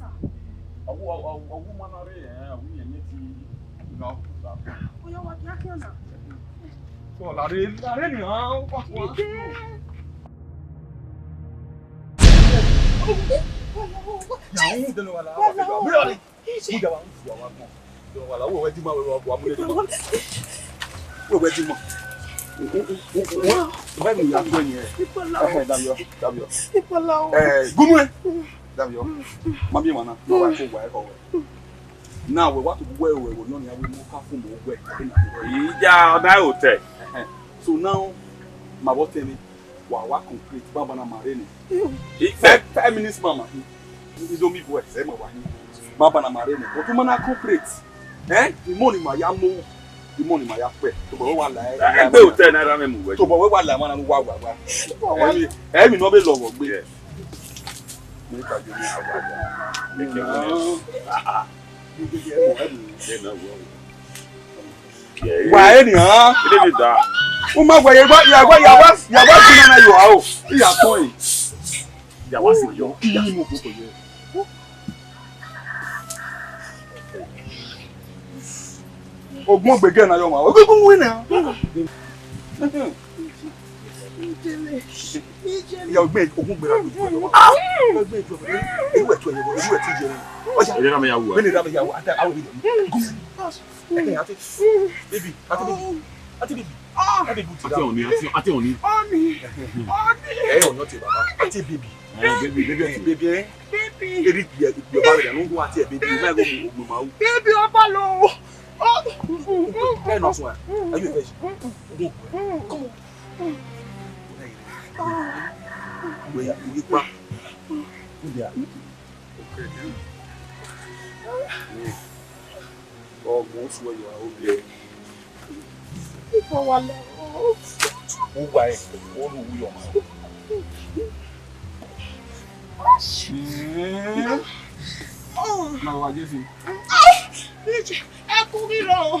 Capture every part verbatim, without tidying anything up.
sir. Awu, awu, awu, awu ma na rre, eh, awu yẹn ne ti na. Oya, wa khian khian na. So, la rre, la rre ni, ah, wa, wa. Ide. Ya, u de no wa la, wa, wa, wa. Mu ya wa, mu ya wa gbọn. Wa la, wẹ, wẹ di ma, wẹ, wa, wa, mu le. Wẹ, wẹ di ma. Wẹ, wẹ, wẹ, wẹ, mi ya gbẹ ni, eh. Ipola o. Eh, Davio, Davio. Ipola o. Eh, gunu, eh. Davio. Ma bi ma na, ma wa ko wa, eh, ko wẹ. Na wẹ wa to wẹ, wẹ, wẹ, yọ ni, a wẹ mo ka fun mo wẹ. Iya, ọ da hotel. Eh, so now, ma vbe tẹ mwẹ, wa wa concrete, banbanna ma rre nẹ. Five, five minutes, mama. Indomie boy, sẹ ma wa ni. Banbanna ma rre nẹ. But u ma na concrete. Eh? Imọ ni ma ya mu. Imọ ni ma ya kpẹ. Tobọ wẹ wa la. Egbe hotel na ra mẹ mu wẹ. Tobọ wẹ wa la, ma na mu wa wa wa. Emwi, emwi ne ọ vbe lọghọ gbe. Yes. Mẹ ka je ni a wa ya. Mẹ ke wẹ. Ah, ah. Wa eni, ha? Ede mi da. U ma wẹ, ya wa, ya wa, ya wa, ya wa di na yo, a o. Iya tọn e. Ya wa si yo. Iyi mu koko ye. Ogbọn gbe gẹ na yo ma. Ogbọn wẹ na. Ya ogbe, ogun gbe ra. Ogbe ju. Eru ẹtu ye, eru ẹtu ye. Oya. Ẹ jẹ́ ká mẹ ya wò. Bẹ́ẹ̀ ni, ká mẹ ya wò. Ata, awo mi. Ẹ, ate. Baby, ate baby. Ate baby. Ate baby. Ate ọni, ate, ate ọni. Ọni. Ọni. Ẹ, ọni ọtẹ baba. Ate baby. Ẹ, baby, baby, ate baby, ẹ. Baby. Eri bi, bi ọba rẹ, no go ate baby. O ma go, go, go, ma o. Baby, ọba lo. Ẹ, no, so. Are you a virgin? Go. Come on. Wẹ ya, wẹ pa. Wẹ ya. Ọmọ otu ẹyọ aro biẹ. Ipa wa la. Uwa ẹ, olu wi ọmọ. Na wa Jesu. Ẹ kú rírọ o.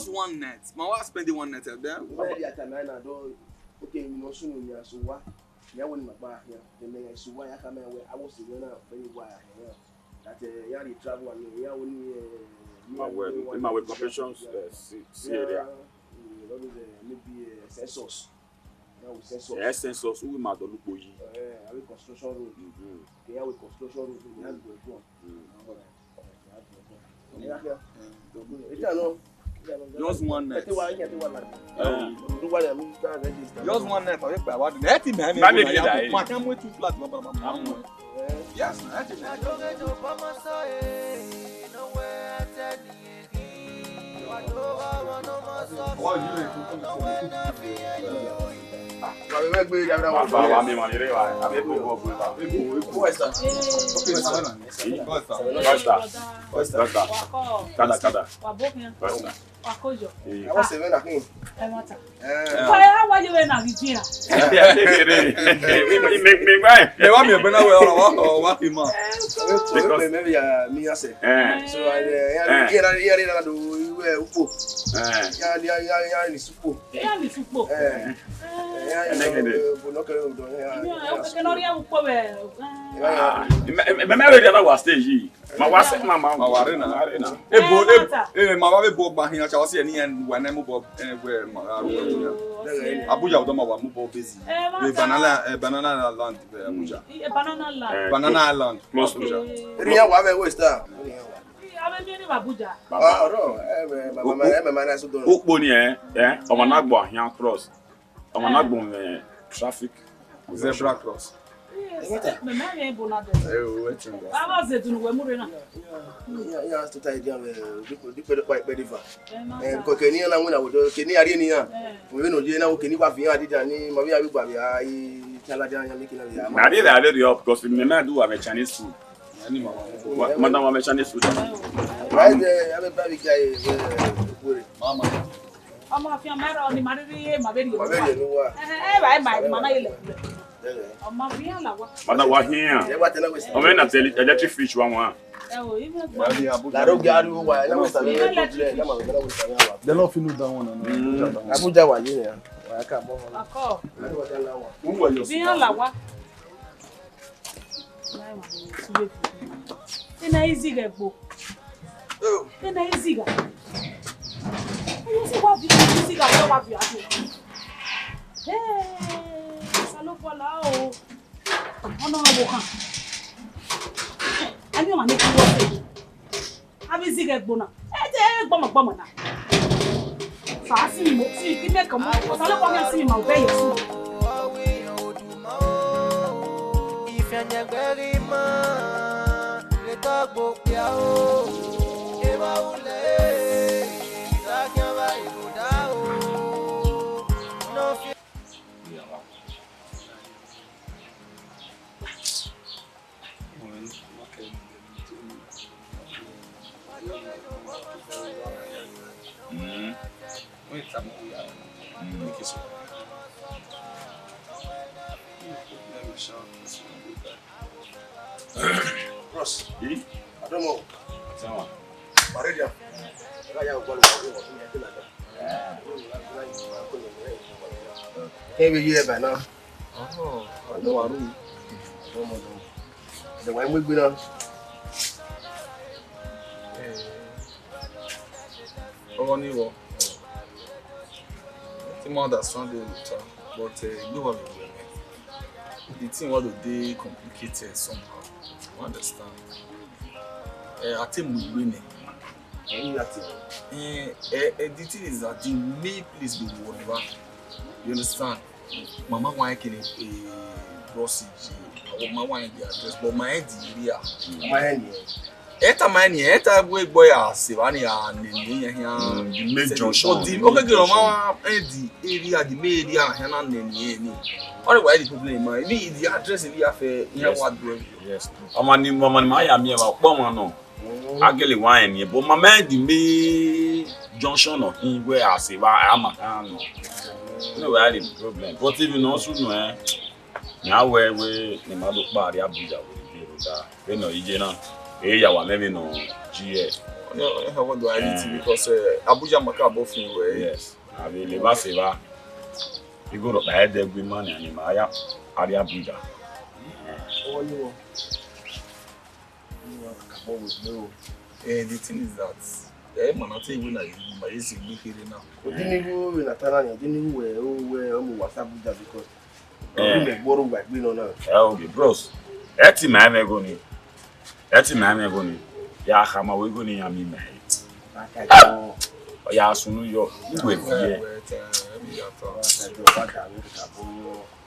Just one night. Ma wa spend one night with them. Why you at night now? Don't, okay, you know, soon you are so what? Ya wẹ ne ima gba khian, then mẹ ya sẹ uwa ya khama wẹ, a wo sẹ mwẹ na, vbene uwa ya hẹ na. That, eh, ya rhie travel and, eh, ya wo ni, eh, me Ma and wẹ, you ma wẹ want to cooperation, share. Eh, si, si area. Yeah, mm, all those, eh, maybe, eh, census. Ya wo census. Eh, census, uwu ma dọlọ ukpo yi. Eh, a wẹ construction road. Mm-hmm. Okay, ya wo construction road, ya Mm. go go. Mm. Just one night. Eh. Just one night, I will buy one. That thing, man, That may be that, eh. My hand went too flat, blah, blah, blah, blah. Yes, that thing. Wa mi, wa mi, re wa, a bẹ bu bọ bu ba. West Ham. Okay, West Ham. West Ham. West Ham. Kada, kada. West Ham. Wa kojo. Eh. Ẹ wa sẹ vbe na khin. Ẹ ma ta. Eh. Fa, ẹ wa ye vbe na ghi dia. Ẹ wa miẹn ẹgbẹ na wẹ ọ wa, ọ wa khin ma. Because mẹ, mẹ ya mi ya sẹ. Eh. So, eh, ya, Eh. ya, ya, ya, ya, do iwe ukpo. Eh. Ya, ya, ya, ya, ni sukpo. Ya ni sukpo. Eh. Eh. Ya, ya, Ẹnẹgẹdẹ. Bo no kere udo, ya, Imi ya, ọ kẹkẹ nọ rhie ukpo vbe. Ah, mẹ, mẹ, mẹ, mẹ, wa stage yi. Ma wa sẹ, ma, ma, Ma wa re na. Ma wa re na. Ebo, Eh, ebo, ma ta. eh, ma wa vbe ebo ọgba hin, acha wa si ẹni ẹn, wa na mu bọ, eh, wẹ ma ra ru ẹn. Abuja, ọdọ ma wa mu bọ bezi. Eh, ma Eh, ta. Banana, eh, Banana Land, eh, Abuja. Eh, Banana Land. Eh, Banana Island, close to Abuja. Eh, Eri ya wa vbe West Ham. Eh, ave mi ni Abuja. Baba. Ah, no, eh, eh, ma, ma, ma, eh, ma, ma, na so do. Ukpo ni, eh, eh, ọmwa na gbọ ahian cross. Ọmwa na Eh. gbọn mwẹ traffic. Zebra cross. Yes, mẹ, mẹ, mẹ, bo na dẹ. Eh, o, wetin ga? Ava zẹ dunu wẹ mu rre na. Ya, ya, to ta idea, eh, dikpe, dikpe, dikpe, dikpe, diva. Eh, ma Eh, ta. Because keni na wina wo do, keni ari ni ya. Eh. Wo no je na wo keni wa fi ya dida ni, ma bi ya bi gba ya, i chala ja ya mi kina ya. Na dida very up, because me na do am Chinese food. Wa, madam, wa Chinese food. Why the, I be baby guy, eh, Okwere. Mama. Ọmọ afian mẹ rọ ni ma rhirhi ye ma vbe rhie Ma vbe rhie ne uwa. Ẹhẹn, ẹ va ma ma na ye lẹ. Ọmọ afian la wa. Madam, wa hian. Ẹ wa tẹ na wẹ. Ọmọ na tẹ electric fridge wa wa. Ẹ o, ime gbọ. La ro ga ru wa, na wẹ sa. Ime electric fridge. They don't feel that one. Mm. Abuja wa ye ya. Wa ka mo. Akọ. Uwa yo. Bian la wa. Ena i zigha egbo. Ena i zigha. Ena i zigha, wa viọ, i zigha, wa viọ, a viọ. Hey, Osanobua la o. Ọnọmwẹ ọvbokhan. A miẹn ọmwa ne khin vbe ọse. Avbe i zigha egbo na. Ẹ dẹ gbọmọgbọmọ na. A si mo, si, give me come on. Because I don't want to see my baby. Mm. Mm. Bros. Eh? I don't know. Sama. Maria. Kevbe ye by now. Oh, I don't know. I don't know. The way we go now. Ọghe nii vbọ? I think I understand the matter, but uh, no one will. The thing want to dey complicated somehow. You understand? Uh, I think we win it. Ẹ̀yin àti. Eh, eh, eh, the thing is that the main place dey worry wa. You understand? Mama wan kele, eh, Bros Iji. Our mama wan the address, but my head is here. My head here. Eta my ni, eta we boy a se wa ni a nene yan yan. Mm, the main junction. But the, okay, girl, ma, eh, the area, the main area na yan na nene ni. What why the problem, man? Me, the address in here for here. Yes. What do you? Yes. Ọmọ ni, ọmọ ni ma ya mi ẹ wa kpọ wọn nọ. A gele wa ẹn ni, but ma mẹ the main junction nọ hin wẹ a se wa a ma kan nọ. No where the problem. But if you no su no, eh, mẹ a wẹ wẹ ne ma do kpa rrie Abuja vbe rre da. Vbene ọ ye na, e ya wa mẹ vbene ọ ye. No, eh, I want to, I need to, because, eh, Abuja ma ka bo fin wẹ. Yes. A vbe leva se va. Igho rhọkpa ẹdẹ gbe ima nian ne ima ya a rrie Abuja. Eh, the thing is that, eh, man, I tell you, when I, my easy, we here now. Odinigho vbe na ta na ni, odinigho wẹ, o wẹ, o mu wa sa Abuja because, eh, ọ rhie mẹ gbe ọre uwa egbe nọ na. Eh, okay, bros. Ẹ ti ma mwẹ igho ni. Ẹ ti ma mwẹ igho ni. Ya khama wẹ igho ni ya mi mẹ. Ọ ya sunu yọ, uwe viẹ.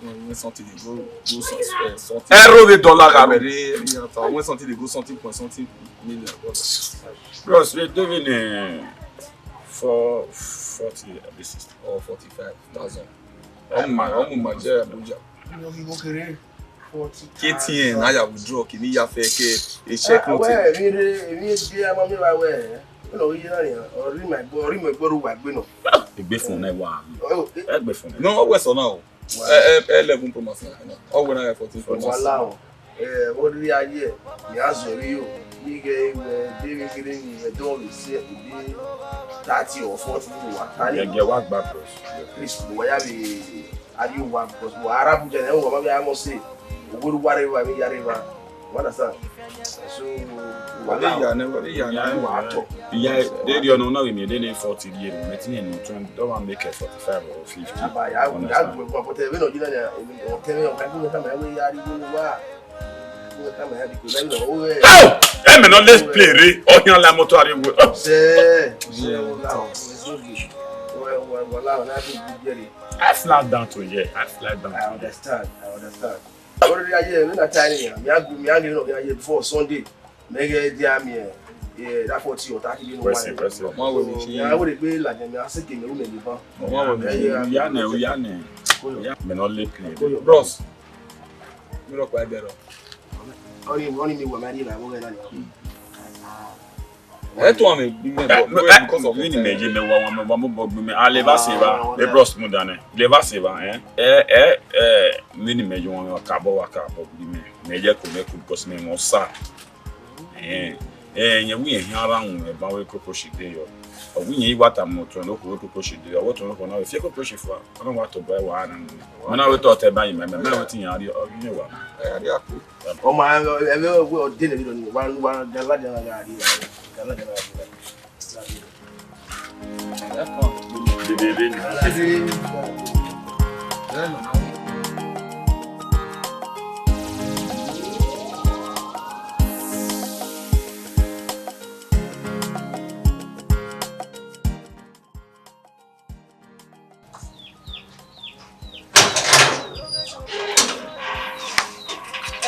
When something dey go, go some, eh, something. Ẹ ro vbe dọla gha ro. When something dey go something point something million. Bros, we do vbe ne four forty at least. Or forty-five thousand. Ọmọ, ọmọ ma jẹ Abuja. K T N, na ya withdraw, kini ya fẹ ke e check note. Wẹ, emwi rre, emwi de ama mi ra wẹ. Ọ rhie mẹ gbe, ọ rhie mẹ gbe ọre uwa egbe nọ. Egbe phone na wa. Egbe phone. No, ọ wẹ sọ na o. Eh, eh, eleven Pro Max na. Ọ wẹ na ya fourteen Pro Max. Wala o. Eh, vbe ọ rhirhi a ye, mẹ a zọ emwi yo, ighẹ wẹ de vbe kherhe ni, ẹdẹ ọ vbe si ẹre, thirty or forty ni wa ta ni. Ẹgẹ wa gba, bros. Please, wa ya vbe a rrie owa, because wa rrie Abuja, ẹre wa ma vbe a must say, owa rre evba, vbe ya rre evba. You understand? So, wa la, wa ya ne, wa ya ne, wa tọ. Iya, de rhie ọnọ na vbe miẹn de ne forty rhie, mẹ te ne twenty, don't want make it forty-five or fifty. Aba ya, ya, understand? But vbene ọ ye na, ọ kẹmwẹ, ọ ka gu mẹ tama, wẹ ya rrie igho ne uwa. Wẹ tama ya, because, like, no, oh, eh. Oh! Ẹ mẹ nọ, let's play re. Ọ khian la motor are we. Oh! Sẹ, sẹ, wa la, wa la, na bi bi jẹre. I fly down to here. I fly down to here. I understand. I understand. Already, I hear, when I tell you, me, I go, me, I go, you know, I hear before Sunday. Mẹ ghẹ dia miẹn, eh, that forty or thirty million. Pressing, pressing. Ma wẹ ni. So, mẹ a wẹ gbe ladian, mẹ a sẹ ke mẹ ru mẹ ni ban. Ma wẹ ni. Eh, yeah. Uya nẹ, uya nẹ. Koyo. Uya. Mẹ nọ le play. Koyo. Bros. Mi rọ kpa ẹdẹ rọ. Ọni, ọni mi wẹ ma di la mo gẹ na ni. Ẹ tọn amẹ gbe mẹ, because of, vbene mẹ ye mẹ wa, wa mẹ wa mobọ gbe mẹ. A leva se va. Ah, e bros mu danẹ. Leva se va, eh. Eh, eh, eh, vbene mẹ ye wa, wa kabọ, wa kabọ gbe mẹ. Mẹ ye ko mẹ ku, because mẹ mọ sa. Eh, eh, yẹn wẹ irẹn khian ra uhunmwu ẹban wẹ koko shi de yọ. Ọ wẹ irẹn i wa tama otọ ne okhuo wẹ koko shi de yọ. Ọ wẹ otọ ne okhuo na wẹ fiẹ koko shi fua. Ọ na wa tobọ ẹre wa na nẹ. Ọ na wẹ tọ ọtẹ ba yi mẹ, mẹ, mẹ wẹ te iran rrie, ọ ghi wa. Ẹ, rrie aku. Ọ ma, ẹ, ẹ, ẹ, wẹ ọ de ne vbe rọ ni, wa, wa, gala, gala, gala, gala, gala, gala. Dede, dede.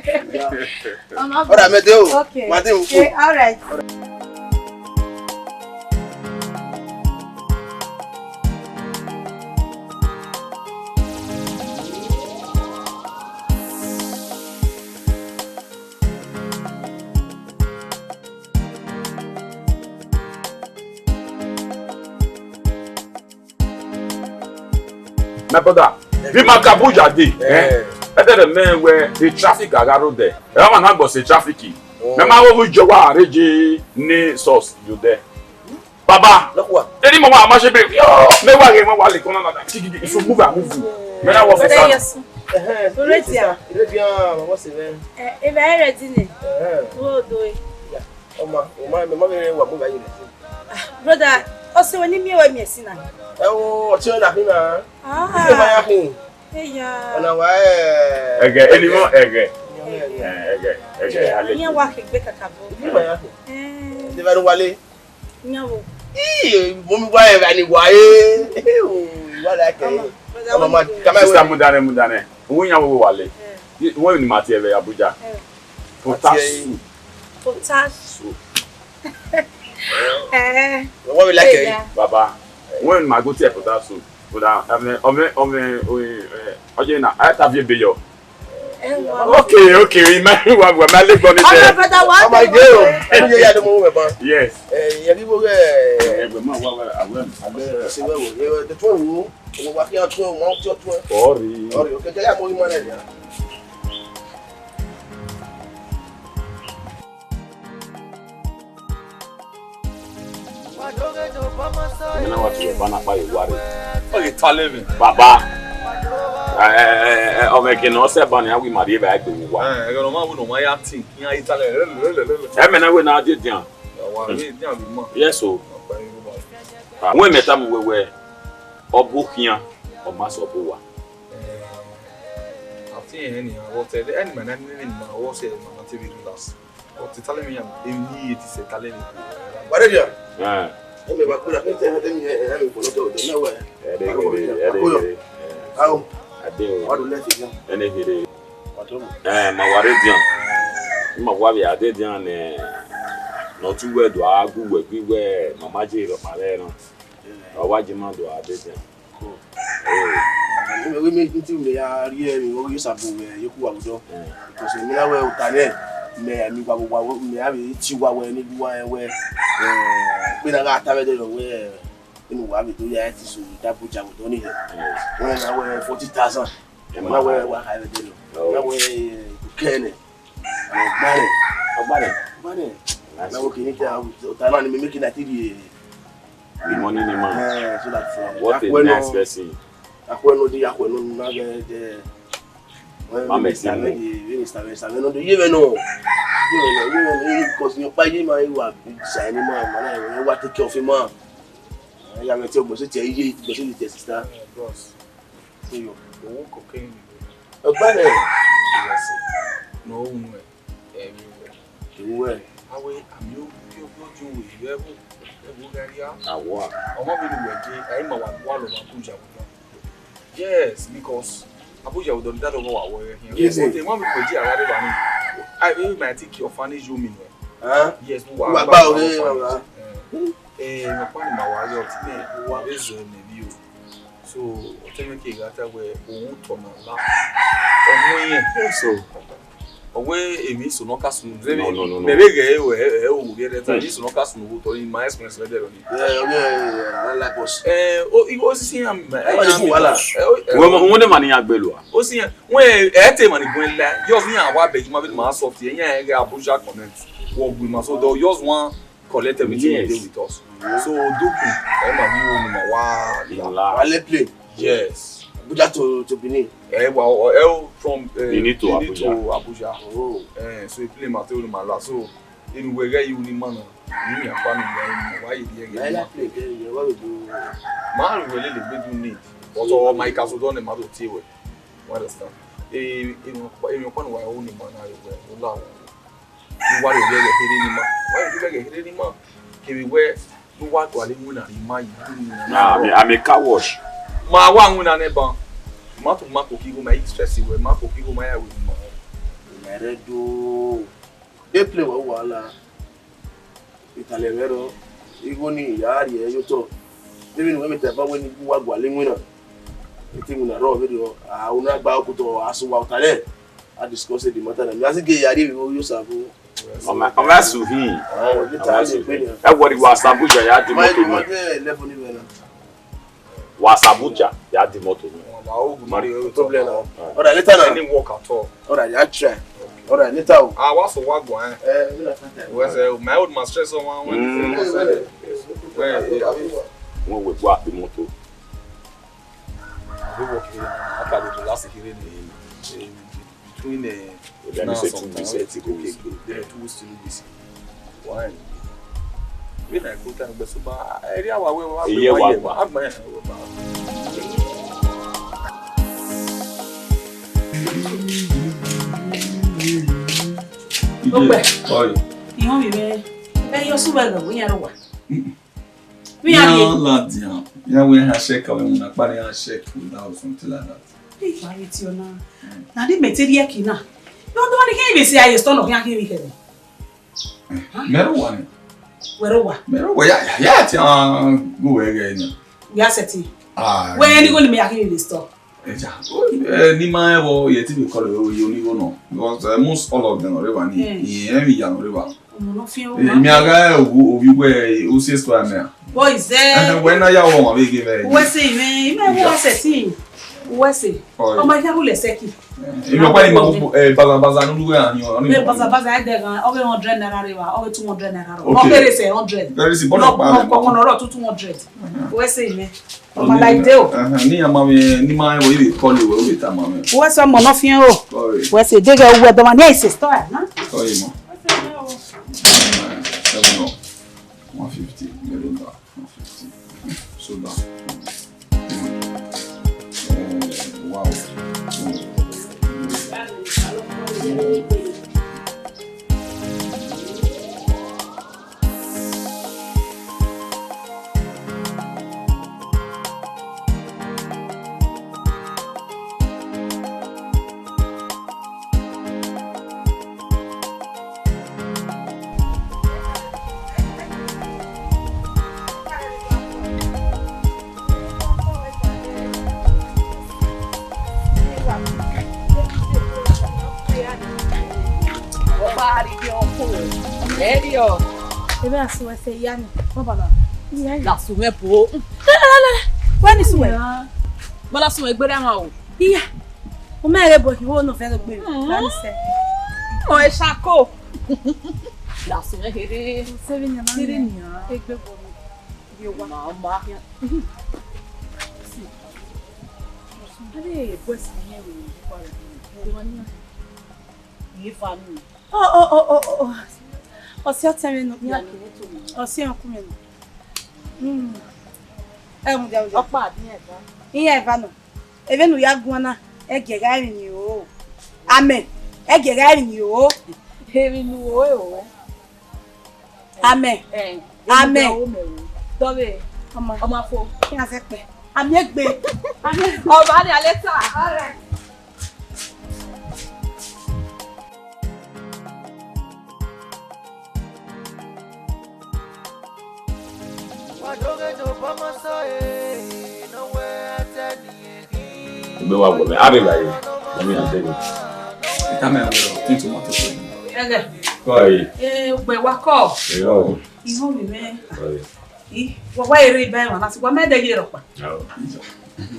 All right, mẹ de o. Okay. Ma de o. Okay, all right. My brother, vbe ima ka Abuja dee, eh? Eh. Ẹdẹrẹ mẹ wẹ e traffic a gha rre odẹ. Ẹ ma na gbọ sẹ traffic. Oh. Mẹ ma wo vbe jọ wa rre je ne source yo dẹ. Baba, lọkua. Eni mọ wa ma ṣe be. Yo, mẹ wa ghe mọ wa le kọna na. Tiki, so move, move. Mẹ na wo office. Yes. Eh, eh, Already, sir. Ah. Already, ah, what's the name? Eh, if I ready ne. Eh. Wo do e. Yeah. Ọma, ọma, mẹ ma vbe wa mu gha ye. Brother, ọse wẹ ne I miẹn wẹ miẹn sinna. Ẹ o, ọtẹn na khin na. Ah. Ise ma ya khin. Eya. Ọna wa, eh, ẹghẹ, eni mọ ẹghẹ. Ẹghẹ. Eh, ẹghẹ, ẹghẹ, ale. Iran wa kegbe kakabọ. Ise ma ya khin. Eh. De va ru wale. Iran wo. Ii, mo mi wa ẹmwẹ ni wa e. Wa la kẹ. Ọmọ, ọmọ, ma, ka ma Sister wẹ. Mudanẹ, Mudanẹ. Uwu yan wo wa le. Uwu ni ma tie vbe Abuja. Potash soup. Potash soup. Eh. What we like, eh? Baba, when ma go to potash soup, but I, I mean, I mean, I mean, we, eh, okay, na, I have to be your. Eh, wa. Okay, okay, we might, we, we might live on it. Ọmọ there. Brother, wa. Ọmọ ige o. Ẹni yẹ ya ló mọ wẹ ba. Yes. Eh, yẹ ni wo, eh, ẹgbẹ ma wa wa, awẹ, awẹ. Ṣe wẹ wo, eh, the two wo. Wo wa fi an two, ma o ti o two. Ọrị. Ọrị, okay, jẹ ya mo ri ma nẹ ya. Mina wa ti ba na pa ye ware. Ọ ye talẹ mi. Baba. Eh, eh, eh, eh, ọmọ ẹgẹ ne ọ sẹ ba ni a wi ma rhie vbe a gbe wu wa. Eh, ẹgẹ ne ọ ma wu ne ọ ma ya tin, iran ye talẹ. Ẹ mẹ na wẹ na dede dian. Wa rhie dian vbe ima. Yes o. Ah, wẹ mẹ tama wẹ wẹ, ọ bu khian, ọ ma sẹ ọ bu wa. Eh, I think any, what, eh, any man, any man, what say, man, until we do that. But to tell me, I'm, I'm here to say, tell me. Ware dia? Eh. Emi ba kula, emi te, emi, eh, emi ko lo do, do na wa. Ẹ dẹ gẹrẹ, ẹ dẹ gẹrẹ. Awo. Ade o. Wa do lẹ fi jẹun. Ẹ dẹ gẹrẹ. Wa do mu. Eh, ma wa rhie dian. Ma wa vbe a dede dian nẹ, ne ọ tu wẹ do a gu wẹ gui wẹ, ma ma je rọ ma rẹ na. Ọ wa je ma do a dede dian. Cool. Eh. Ẹ, mẹ, mẹ, mẹ, mẹ, ya rhie emwi, ọ ghi sabo vbe ye ku wa vbe odọ. Eh. Because mẹ na wẹ ota nẹ, mẹ, mẹ wa, wa, wa, mẹ a vbe tie uwa wẹ ne uwa wẹ, eh, kpe na gha ta vbe ẹdẹ nọ wẹ, inu wa vbe do ya ẹtin so, da Abuja vbe odọ ni hẹ. Yes. Wẹ na wẹ forty thousand. Yes, wẹ na wẹ wa ha vbe ẹdẹ nọ. Oh. Na wẹ, eh, kẹnẹ. Ọgbarẹ. Ọgbarẹ. Ọgbarẹ. Nice. Na wẹ kini ta, ota na ni mẹ, mẹ kina ti rhie. The money ni ma. Eh, so that, uh, what a nice person. Akhuẹ nọ di, akhuẹ nọ na gẹ, gẹ. Ma mẹ si mu. Minister, minister, minister, no do ye vẹ nọ. Ye vẹ nọ, ye vẹ nọ, because yẹn pa ye ma, wa sa ni ma, ma na, wa take care of him, ma. Ya mẹ te ogbon se te ye, ogbon se te sister. Bros. Iyo. Owó cocaine ni. Ọgbarẹ. Yes. No, no. Ẹvbo wẹ. Ẹvbo wẹ. Awe, ami o, o, o, ju wẹ, ẹvbo, ẹvbo gha ria. Awa. Ọmọ mi ni wẹ je, ẹ ma wa, wa lọ ma Abuja vbe odọ. Yes, because Abuja vbe odọ ni, that one wa wọ here. Yes, sir. But one mi wẹ je, a gha rre ba ni. I, I might take your funny you mean. Huh? Yes, we wa gba ore, baba. Eh, eh, mi kpa ni ma wa yo, ti me, wa be zo ne bi o. So, ọ te mwẹ ke gha ta wẹ, ohun otọ na la. Ọ mu ẹyẹn. So, ọ wẹ emwi eso ne ọ ka sunu. No, no, no, no. Mẹ vbe ghẹ ẹre, ẹre, ẹre, o vbe rẹ ta, emwi eso ne ọ ka sunu vbe otọ, in my experience, vbe dẹrọ ni. Yeah, yeah, yeah, yeah, I like us. Eh, o, i, o si si yan, eh, wala. Eh, o, eh, wẹ, wẹ ne ma ni ya gbe lua. O si yan, wẹ, ẹ te ma ni gun la, just ni a wa beg ma be ma soft, ẹ yan ẹ gha Abuja connect. Wọ gbe ma, so, they just want collect everything we dey with us. So, Odukun, ẹ ma vbe iwo ni ma wa la. Wa le play. Yes. Abuja to, to Benin. Ẹ wa, ẹ o from, eh, Benin to Abuja. Oh. Eh, so, e play ma te ni ma la. So, inu wẹ ghẹ ye ni ma na. Ni mi akpa ni ma, wa ye ye. La play, play, wa we do. Ma ru wẹ lele gbe do need. But ọ ma ikaso do ne ma do tie wẹ. You understand? E, e, e, ọkpa ni wa ru ni ma na ye wẹ, o la wẹ. Ne uwa rhie ovbi ẹghẹ kherhe ne ima. Uwa rhie ovbi ẹghẹ kherhe ne ima. Kevbe wẹ ne uwa gualọ iwinna ne ima yi, iwinna na. Nah, I'm a, I'm a car wash. Ma wa winna nẹ ban. Ma tu ma koko igho ma, i stress wẹ, ma koko igho ma ya wẹ ma. Ima rẹ do. Dey play wẹ wahala. Italẹ mwẹ rọ. Igho ni ya rhie ye otọ. Vbene uwẹ miẹn taba wẹ ne uwa gualọ iwinna. Ete iwinna rrọọ vberriọ, a, u na gba okotọ, a sẹ uwa ota rẹ. A discuss the matter na. Mẹ a si ghe ya rhie vbe Osabu. Ọ ma, ọ ma su hin. Ah, ọ ma su hin. Ẹ wọrẹ wa Asabuja ya di moto mẹ. Level ni vbe na. Wa Asabuja ya di moto mẹ. No problem na. All right, later na. Any work at all. All right, ya try. All right, later o. Ah, wa so wa go, eh. Eh, we na start time. Wẹ sẹ, my old man stress on one. Mm. Wẹ, eh, abi. Wọ́n wẹ̀ gbọ́ àpè mọ́tò. Abi work here, I can do last here, eh, between, eh, Let me now say two weeks, eh, two weeks. Then two weeks, three weeks. Why? When I go time, but so ba, area wa we wa. Iye wa gba. Agba ya wa gba. Ogbe. Oi. Iho mi be. Be yo su ba ga wo ya ro wa. Vbe iran rrie? Iran ladian. Iran wẹ iran check, ọmwa na kpa ne iran check without something like that. Ẹ i gba vbe tie ọna. Na ni mẹ te rhie ẹki na. Ne ọ dọ ni khian vbe sẹ a ye store nọ khian khian vbe khẹ nẹ. Mẹ rre owa ni. Wẹ rre owa? Mẹ rre owa, ya, ya, ya, ti a gu wẹ ghẹ ni. Ya sẹtin. Ah, wẹ ni go ni mẹ ya khian vbe store. Eja, o, eh, ne ima rẹn vbọ, irẹn te vbe call wẹ, o, ye onigho nọ. Because, eh, most all of them nọ rre evba ni, mm, irẹn emwi ya nọ rre evba. Ọmọ nọ fian. Eh, ovbi, ima gha ovbi wẹ, o si extra mẹ a. Boys, eh. Eh, wẹ na ya wọ ọmwa vbe ghe mwẹ. Uwẹ sẹ imẹ, imẹ wọ sẹtin. Uwẹ sẹ. Oi. Ọmọ ya rule sẹki. Eh, ima kpa ni ma, eh, baza, baza ne u ru wẹ a yan, ọ ni. Eh, baza, baza, ẹdẹ ghan, ọ ghe hundred naira rre evba, ọ ghe two hundred naira rre. Okay. Ọ kere sẹ hundred. Very simple. Nọ, nọ, kọkọ nọ rọ two hundred. Uwẹ sẹ imẹ. Ọma like de o. Ẹhẹn, ne iran ma vbe, ne ima rẹn vbọ, i vbe call wẹ, u vbe tama mwẹ. Uwẹ sẹ ọmọ nọ fian o. Sorry. Uwẹ sẹ deghẹ uwẹ dọmwa ne ẹ i sẹ store na. Sorry, ma. Seven up. One fifty. Very bad. One fifty. So bad. Eh, wow. Ọba a rhie ọkọ. Ẹ rhie ọ. Ebe a sẹ wẹ sẹ iya ni. Baba na. Iya ni. Lasu mwẹ bo. Lele, lele. Wẹ ni sẹ wẹ. Ma na sẹ wẹ gberra ma o. Iya. O mẹ ghe bo ki wo no fẹ gbe. Mm. La ni sẹ. Ọ ẹ sako. Lasu mwẹ here. Sẹ vbe nian na. Here nian. Egbe bo mi. Ye wa. Ma, ma. Ade boys ni yẹn wẹ. Ye wa ni. Ye fa ni. Ọ, ọ, ọ, ọ, ọ. Ọse ọtẹn mwẹ nọ. Ọse ọkun mwẹ nọ. Mm. Ẹ, mudia, mudia. Ọkpa, iran eva. Iran eva nọ. Eve ne u ya guan na, ẹgiẹ gha rinmwian o. Amẹ, ẹgiẹ gha rinmwian o. Erinmwian o, o. Amẹ. Eh, amẹ. Dọvbe. Ọma. Ọma fo. Iran zẹ kpẹ. Amẹ egbe. Amẹ. Ọba ni aleta. All right. Egbe wa wọ mẹ, a rre vba ye, mummy and daddy. Ita mẹ wẹ ọ, tin tomato so. Ẹghẹ. Kọ ẹre. Eh, ugbẹn wa kọ. Ẹyọ. Ihọn mi mẹ. Kọ ẹre. I, wa wa ere iba emwa na si, wa mẹ dẹ ye rhọkpa. Ọ.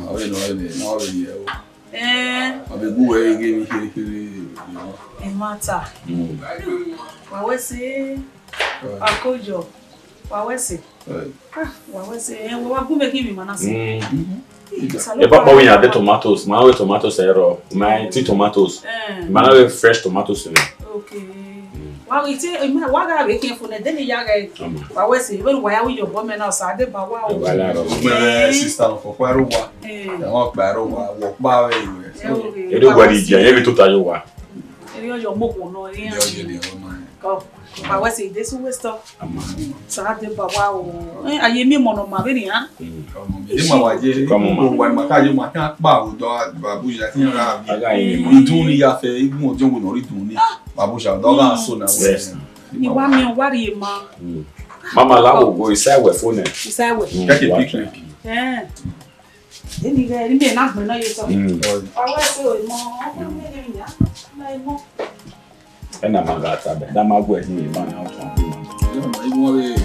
Ọ vbe nọ, ọ vbe nọ, ọ vbe ye o. Eh. Ọ vbe gu wẹ ghe emwi kherhe kherhe, you know. Emwa ta. Mm. Wa wẹ sẹ, akoyọ. Wa wẹ sẹ. Eh. Ah, wa wẹ sẹ, eh, wa wa gu mwẹ ghi emwi ma na sẹ. Mm. Ipapa wẹ iran de tomatoes, ma wẹ tomatoes ẹrọ, ma ti tomatoes. Eh. Ma na wẹ fresh tomatoes nẹ. Okay. Mm. Wa ghi te, eh, wa gha vbe khian fo nẹ, de ne ya ghe. Wa wẹ sẹ, vbene wa ya wi yọ obọ mẹ na, ọ sa deba wa o. Wa la rọ. Mẹ sister nọ fọ kpa ro wa. Eh. Ẹ wọn kpa ro wa, wọ kpa vbe iwẹ. Eh, okay. Ere wa wẹ ni jẹ, ye vbe tota yo wa. Ere yọ mo ko nọ, ere. Yọ ye ni o na. Kọ, wa wẹ sẹ, ide su wẹ sọ. Ama. Sa deba wa o. Eh, a ye miẹn emọ ne ọ ma vbenian. Mm. Ọmọ mi, ẹ ma wa ye, come on, ma. Wa ma ka ye ma ka kpa o dọ Babusha ti yan ra bi. Aga ye ma. Idun ni ya fẹ, igun ọjọ wo nọ ri idun ni. Babusha dọ gha so na wẹ. Yes. I wa miẹn, wa rhie ma. Mm. Mama la wo go, isa wẹ fo nẹ. Isa wẹ. Mm, kẹkẹ wa picnic. Eh. Eni ghe, eni na gbẹn nọ ye sọ. Mm. Wa wẹ sẹ o, emọ, ọmọ mi ni ya, na emọ. Ena ma gha ta bẹ, da ma gu ẹre hin emọ na ọtọn bi ma. Emọ, emọ re,